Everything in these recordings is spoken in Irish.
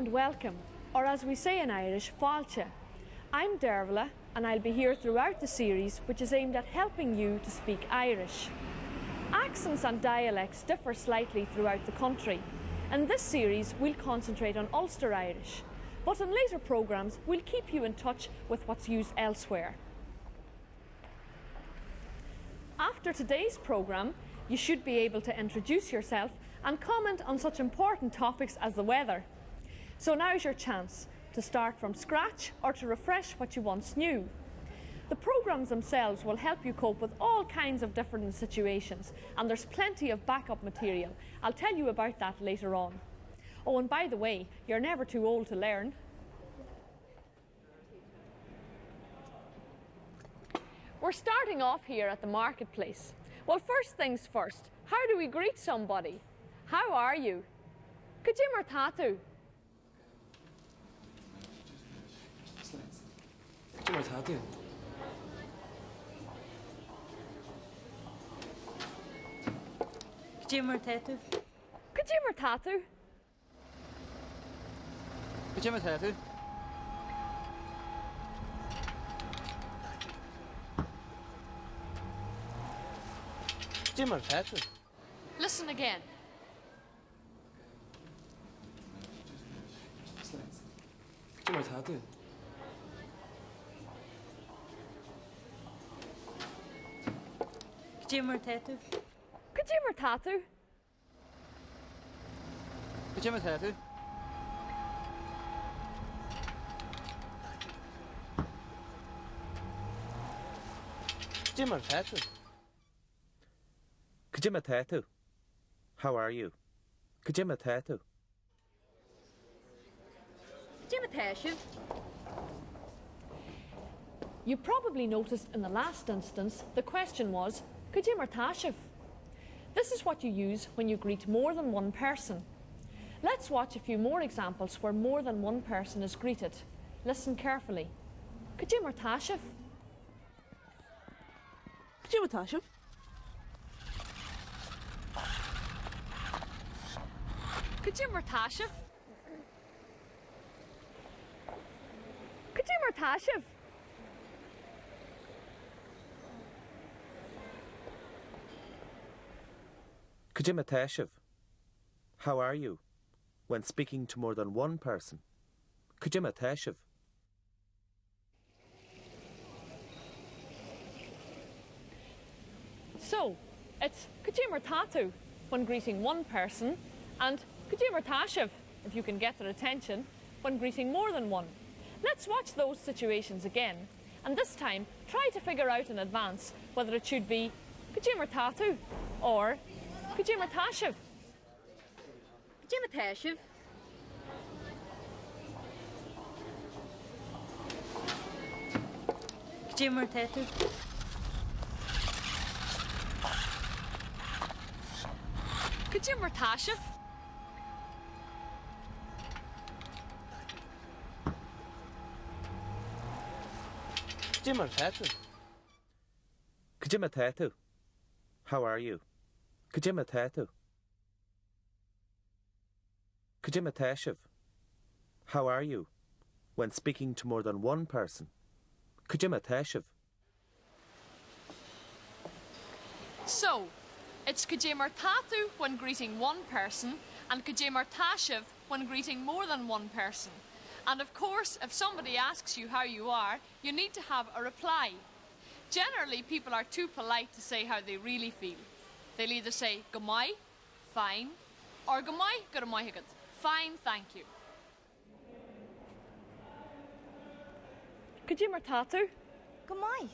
and welcome, or as we say in Irish, fáilte. I'm Dervla and I'll be here throughout the series which is aimed at helping you to speak Irish. Accents and dialects differ slightly throughout the country. In this series we'll concentrate on Ulster Irish, but in later programmes we'll keep you in touch with what's used elsewhere. After today's programme, you should be able to introduce yourself and comment on such important topics as the weather. So now's your chance to start from scratch or to refresh what you once knew. The programmes themselves will help you cope with all kinds of different situations and there's plenty of backup material. I'll tell you about that later on. Oh, and by the way, you're never too old to learn. We're starting off here at the marketplace. Well, first things first, how do we greet somebody? How are you? Cad é mar atá tú? Cad é mar atá tú? Cad é mar atá tú? Cad é mar atá tú? Cad é mar atá tú? Cad é mar atá tú? Listen again. Cad é mar atá tú? Cad é mar atá tú? Cad é mar atá tú? Cad é mar atá tú? Cad é mar atá tú? Cad é mar atá tú? How are you? Cad é mar atá tú? Cad é mar atá sibh? You probably noticed in the last instance the question was, Cad é mar atá sibh? This is what you use when you greet more than one person. Let's watch a few more examples where more than one person is greeted. Listen carefully. Cad é mar atá sibh? Cad é mar atá sibh? Cad é mar atá sibh? Cad é mar atá sibh? Cad é mar atá sibh? How are you? When speaking to more than one person. Cad é mar atá sibh? So, it's Cad é mar atá tú when greeting one person and Cad é mar atá sibh if you can get their attention when greeting more than one. Let's watch those situations again and this time try to figure out in advance whether it should be Cad é mar atá tú or Cad é mar atá sibh. Cad é mar atá sibh? Cad é mar atá tú? Cad é mar atá sibh? Cad é mar atá tú? Cad é mar atá tú? How are you? Cad é mar atá tú? Cad é mar atá sibh? How are you? When speaking to more than one person. Cad é mar atá sibh? So, it's Cad é mar atá tú when greeting one person and Cad é mar atá sibh when greeting more than one person. And of course, if somebody asks you how you are, you need to have a reply. Generally, people are too polite to say how they really feel. They'll either say go maith, fine, or go maith, go raibh maith agat, fine, thank you. Cad é mar atá tú? Go maith.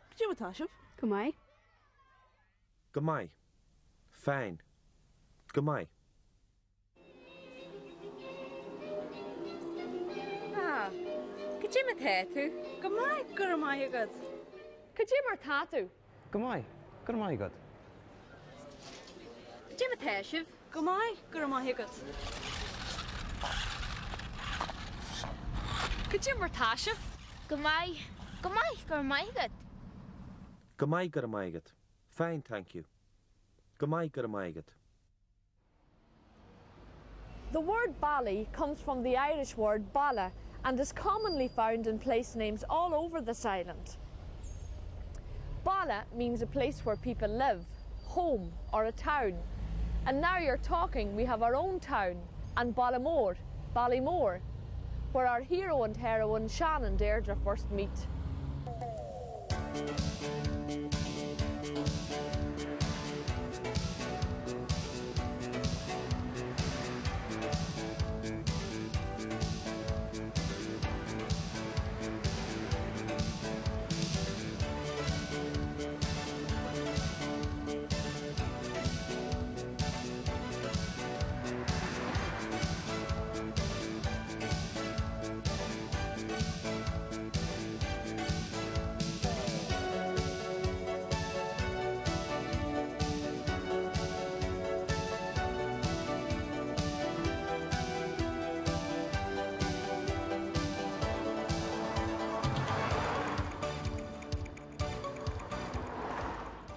Cad é mar atá sibh? Go maith. Go maith. Fine. Go maith. Ah, Cad é mar atá tú? Go maith, go raibh maith agat. Cad é mar atá tú? Go maith, go raibh maith agat. Cad é mar atá sibh? Go maith, go raibh maith agat. Cad é mar atá sibh? Go maith, go maith, go raibh maith agat. Go maith, go raibh maith agat. Fine, thank you. Go maith, go raibh maith agat. The word Bally comes from the Irish word Balla and is commonly found in place names all over this island. Balla means a place where people live, home or a town. And now you're talking, we have our own town, and Ballamore, Ballymore, where our hero and heroine Shan and Deirdre first meet.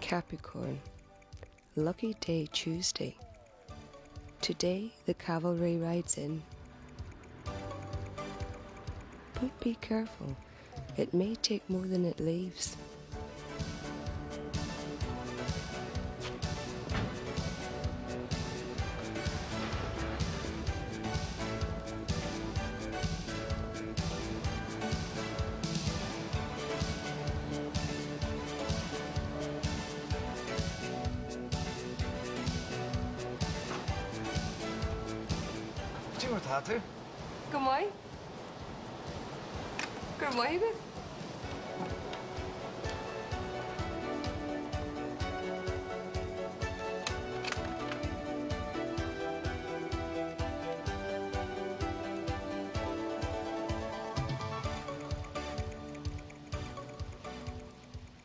Capricorn. Lucky day Tuesday. Today the cavalry rides in. But be careful, it may take more than it leaves. Cad é mar atá tú? Go maith. Go raibh maith agat.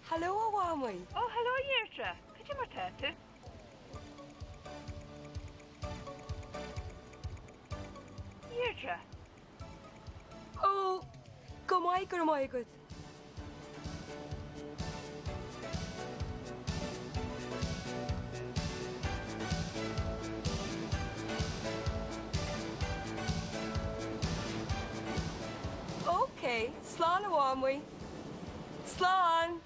Hello a Mhamaí! Ó hello a Dheirdre, cad é mar tá tú? Deirdre. Ó, go maith, go raibh maith agat. Ok, slán a Mhamaí. Slán!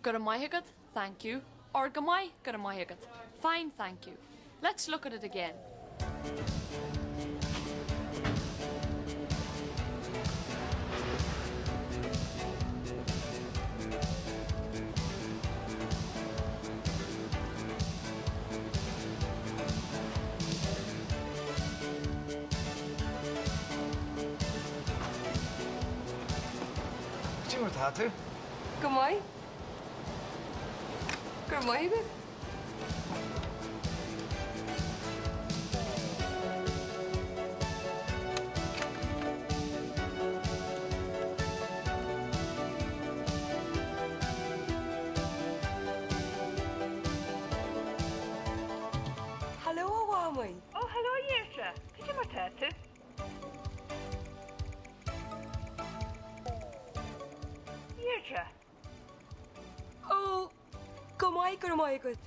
Go raibh maith agat, thank you, or go maith, go raibh maith agat, fine, thank you. Let's look at it again. Cad é mar atá tú? Go maith. Go raibh maith agat. Hello a Mhamaí! Ó hello a Dheirdre, cad é mar tá tú? Deirdre. Ó, go maith, go raibh maith agat.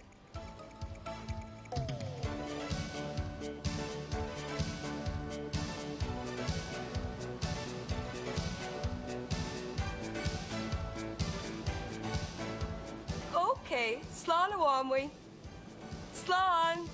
Ok, slán a Mhamaí. Slán!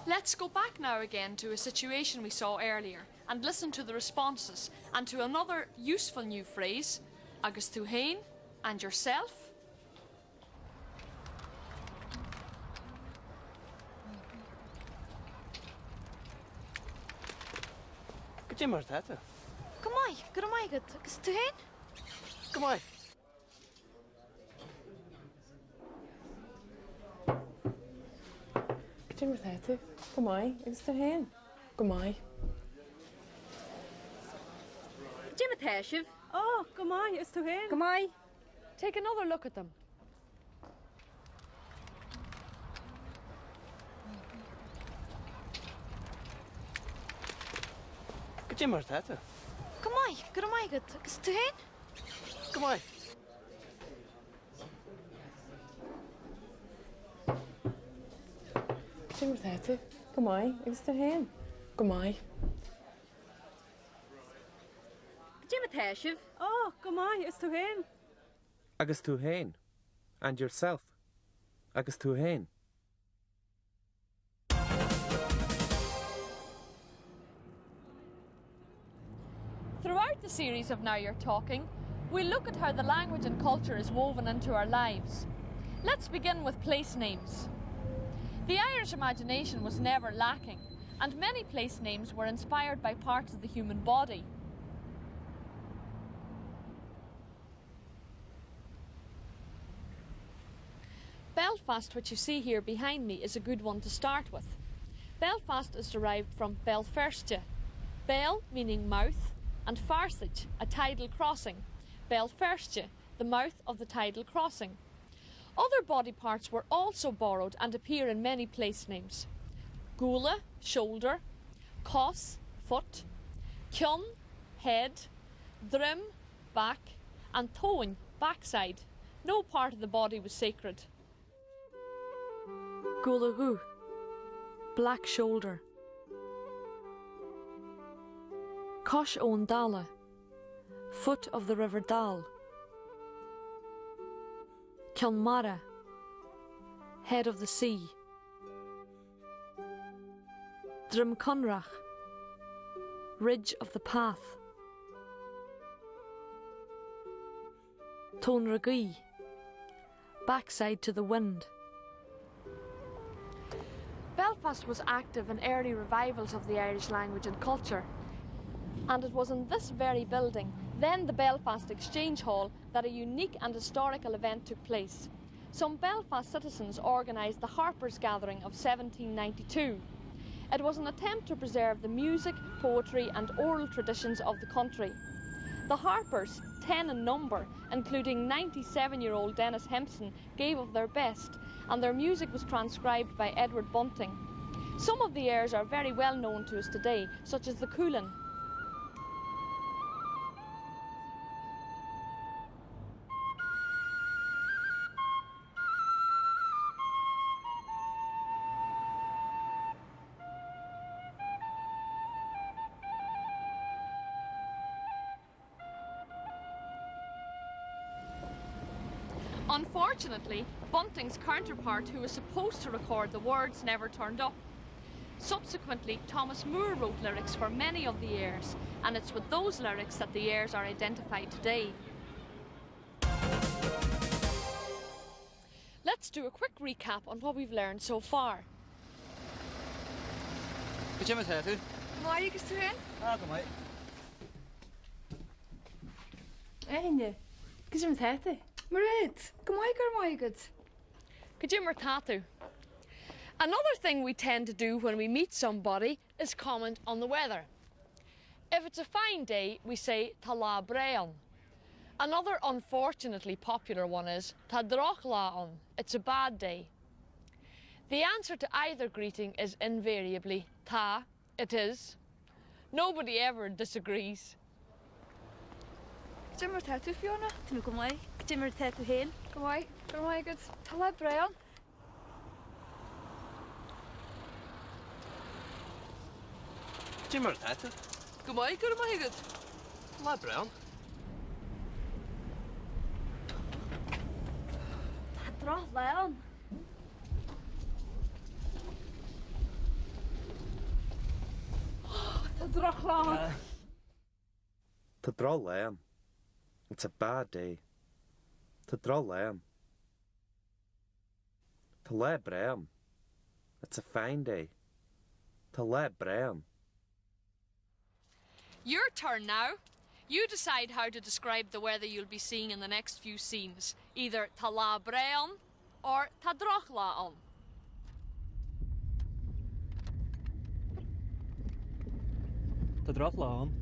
Let's go back now again to a situation we saw earlier and listen to the responses and to another useful new phrase, agus tú féin and yourself. Cad é mar atá tú? Go maith, go raibh maith agat, agus tú féin? Go maith. Cad é mar atá tú? Go maith, agus tú féin? Go maith. Cad é mar atá sibh? Ó, go maith, is tú féin? Go maith. Take another look at them. Cad é mar atá tú? Go maith, go raibh maith agat, agus tú féin? Go maith. Cad é mar atá tú? Go maith, agus tú féin? Go maith. Cad é mar atá sibh? Ó, go maith, is tú féin? Agus tú féin? And yourself? Agus tú féin? Throughout the series of Now You're Talking, we look at how the language and culture is woven into our lives. Let's begin with place names. The Irish imagination was never lacking, and many place names were inspired by parts of the human body. Belfast, which you see here behind me, is a good one to start with. Belfast is derived from Belferste, Bel meaning mouth, and Farsage, a tidal crossing. Belferste, the mouth of the tidal crossing. Other body parts were also borrowed and appear in many place names. Gula, shoulder, Cos, foot, Ceann, head, Droim, back, and Tóin, backside. No part of the body was sacred. Guala Dhubh, black shoulder. Cois Abhann Dalla, foot of the River Dall. Ceann Mara, head of the sea. Droim Conrach, ridge of the path. Tóin na Gaoithe, backside to the wind. Belfast was active in early revivals of the Irish language and culture. And it was in this very building, then the Belfast Exchange Hall, that a unique and historical event took place. Some Belfast citizens organised the Harper's Gathering of 1792. It was an attempt to preserve the music, poetry and oral traditions of the country. The Harpers, 10 in number, including 97-year-old Dennis Hempson, gave of their best, and their music was transcribed by Edward Bunting. Some of the airs are very well known to us today, such as the Coolin. Unfortunately, Bunting's counterpart, who was supposed to record the words, never turned up. Subsequently, Thomas Moore wrote lyrics for many of the airs, and it's with those lyrics that the airs are identified today. Let's do a quick recap on what we've learned so far. Cad é mar atá tú? Go maith, agus tú féin? Ah, go maith. A Áine, cad é mar atá tú? Mairéad, go maith, go raibh maith agat. Cad é mar atá tú? Another thing we tend to do when we meet somebody is comment on the weather. If it's a fine day, we say tá lá breá ann. Another unfortunately popular one is tá drochlá ann, it's a bad day. The answer to either greeting is invariably tá, it is. Nobody ever disagrees. Cad é mar atá tú, Fiona? Tá mé go maith. Cad é mar atá tú féin? Go maith, go raibh maith agat. Tá lá breá ann. Cad é mar atá tú? Go maith, go raibh maith agat. Tá lá breá ann. Tá drochlá ann. Tá drochlá ann. Tá drochlá ann. It's a bad day. Tá drochlá ann. Tá lá breá ann. It's a fine day. Tá lá breá ann. Your turn now. You decide how to describe the weather you'll be seeing in the next few scenes, either tá lá breá ann or tá drochlá ann. Tá drochlá ann.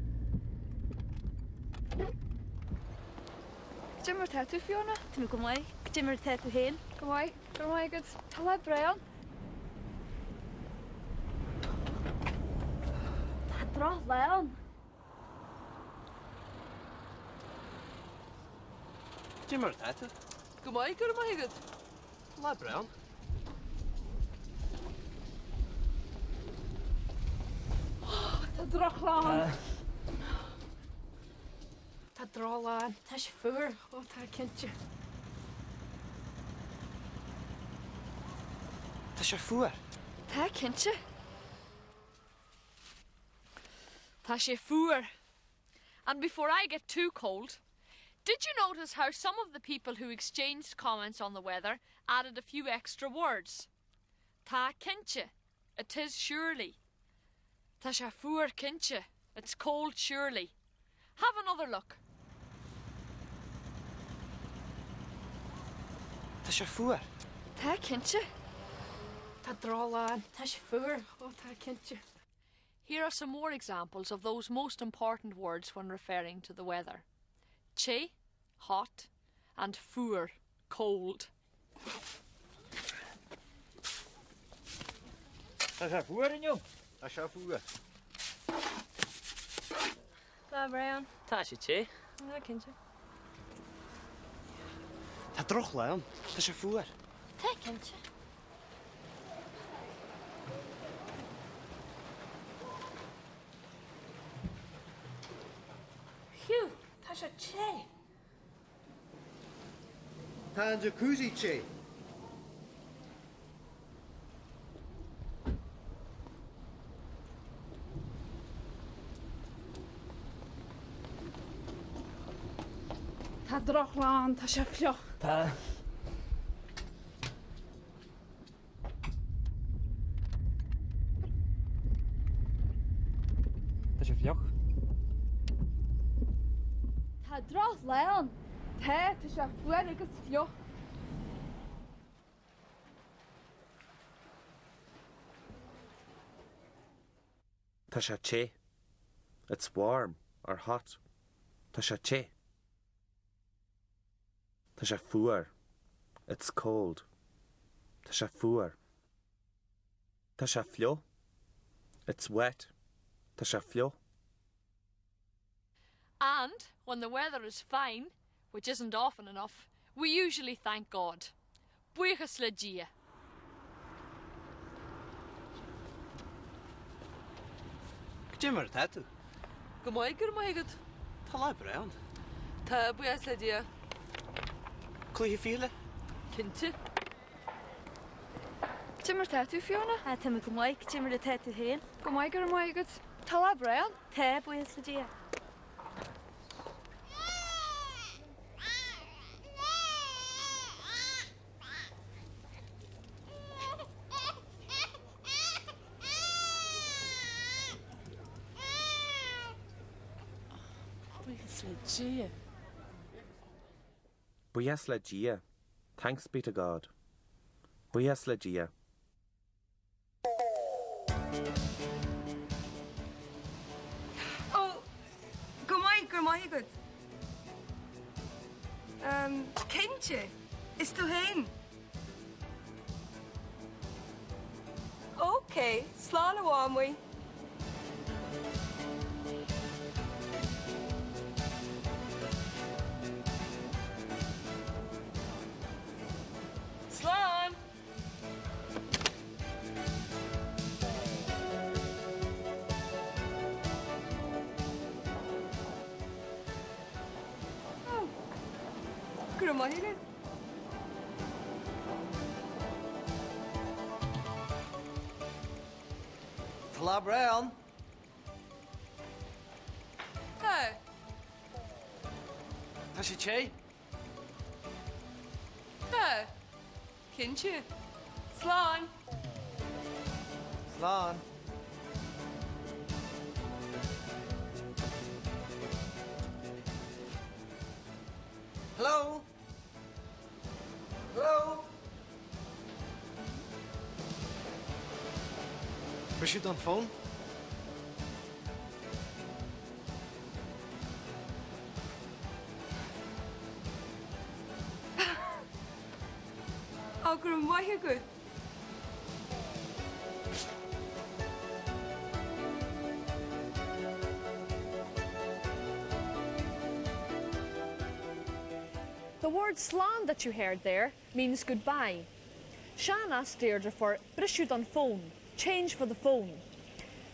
Cad é mar atá tú, Fiona? Tá mé go maith. Cad é mar atá tú féin? Go maith. Go raibh maith agat. Tá lá breá ann. Tá drochlá ann. Cad é mar atá tú? Go maith, go raibh maith agat. Tá lá breá ann. Tá drochlá ann. Tá drochlá ann. Tá sé fuar. Ó, tá cinnte. Tá sé fuar. Tá cinnte. Tá sé fuar. And before I get too cold, did you notice how some of the people who exchanged comments on the weather added a few extra words? Tá cinnte, it is surely. Tá sé fuar cinnte, it's cold surely. Have another look. Tá sé fuar. Tá cinnte. Tá drochlá ann. Tá sé fuar. Ó, tá cinnte. Here are some more examples of those most important words when referring to the weather. Te, hot, and fuar, cold. Tá sé fuar inniu. Tá sé fuar. Lá breá ann. Tá sé te. Tá cinnte. Tá drochlá ann. Tá sé fuar. Tá cinnte. Hugh, tá sé te. Tá an jacuzzi te. Tá drochlá ann, tá sé fliuch. Tá. Tá sé fliuch. Tá drochlá ann. Tá, tá sé fuar agus fliuch. Tá sé te. It's warm or hot. Tá sé te. Tá sé fuar. It's cold. Tá sé fuar. Tá sé fliuch. It's wet. Tá sé fliuch. And when the weather is fine, which isn't often enough, we usually thank God. Buíochas le Dia. Cad é mar atá tú? Go maith, go raibh maith agat. Tá lá breá ann. Tá, buíochas le Dia. Cluiche fichille? Cinnte. Cad é mar atá tú, Fiona? Tá mé go maith, cad é mar atá tú féin? Go maith, go raibh maith agat. Tá lá breá ann. Tá, buíochas le Dia. Buíochas le Dia. Buíochas le Dia, thanks be to God. Buíochas le Dia. Ó, go maith, go raibh maith agat. Ehm, cinnte, is tú féin? Ok, slán a Mhamaí. Slán! Ó, go raibh maith agat. Tá lá breá ann. Tá. Tá sé te. Tá. Cinnte. Slán. Slán. Hello? Hello? Briseadh don fón? Ó, go raibh maith agat. The word slán that you heard there means goodbye. Seán asked Deirdre for briseadh don fón, change for the phone.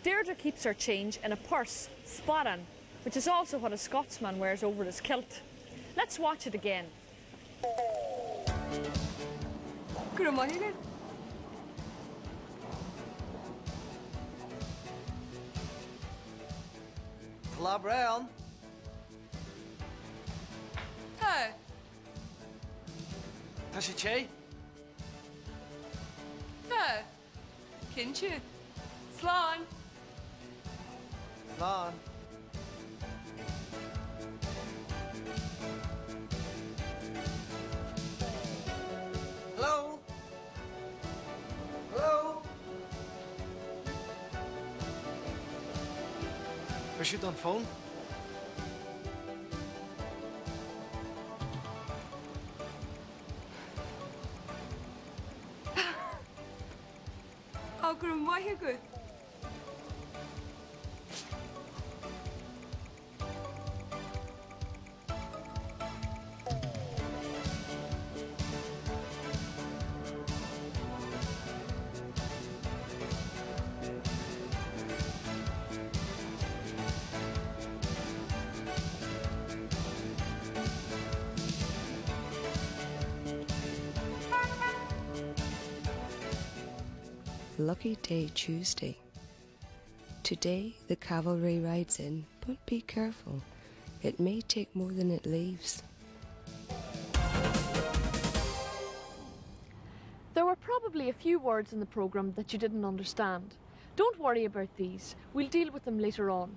Deirdre keeps her change in a purse, sparán, which is also what a Scotsman wears over his kilt. Let's watch it again. Go raibh maith agat. Tá lá breá ann. Tá. Tá sé te. Tá. Cinnte. Slán. Slán. Hello? Hello? Briseadh don fón? Ó, go raibh maith agat. Lucky Day Tuesday. Today the cavalry rides in, but be careful. It may take more than it leaves. There were probably a few words in the programme that you didn't understand. Don't worry about these, we'll deal with them later on.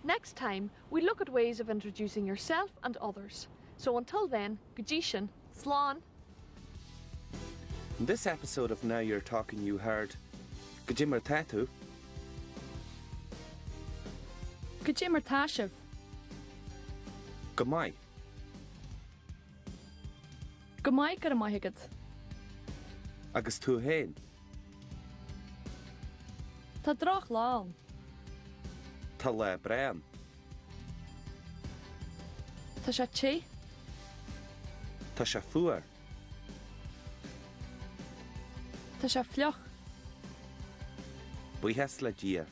Next time, we look at ways of introducing yourself and others. So until then, go dtí sin, slán! In this episode of Now You're Talking you heard, Goidé mar tá tú? Goidé mar tá sibh? Go maith. Go maith, go raibh maith agat. Agus tú féin? Tá drochlá ann. Tá lá breá ann. Tá sé te. Tá sé fuar. Tá sé fliuch. Buíochas le Dia.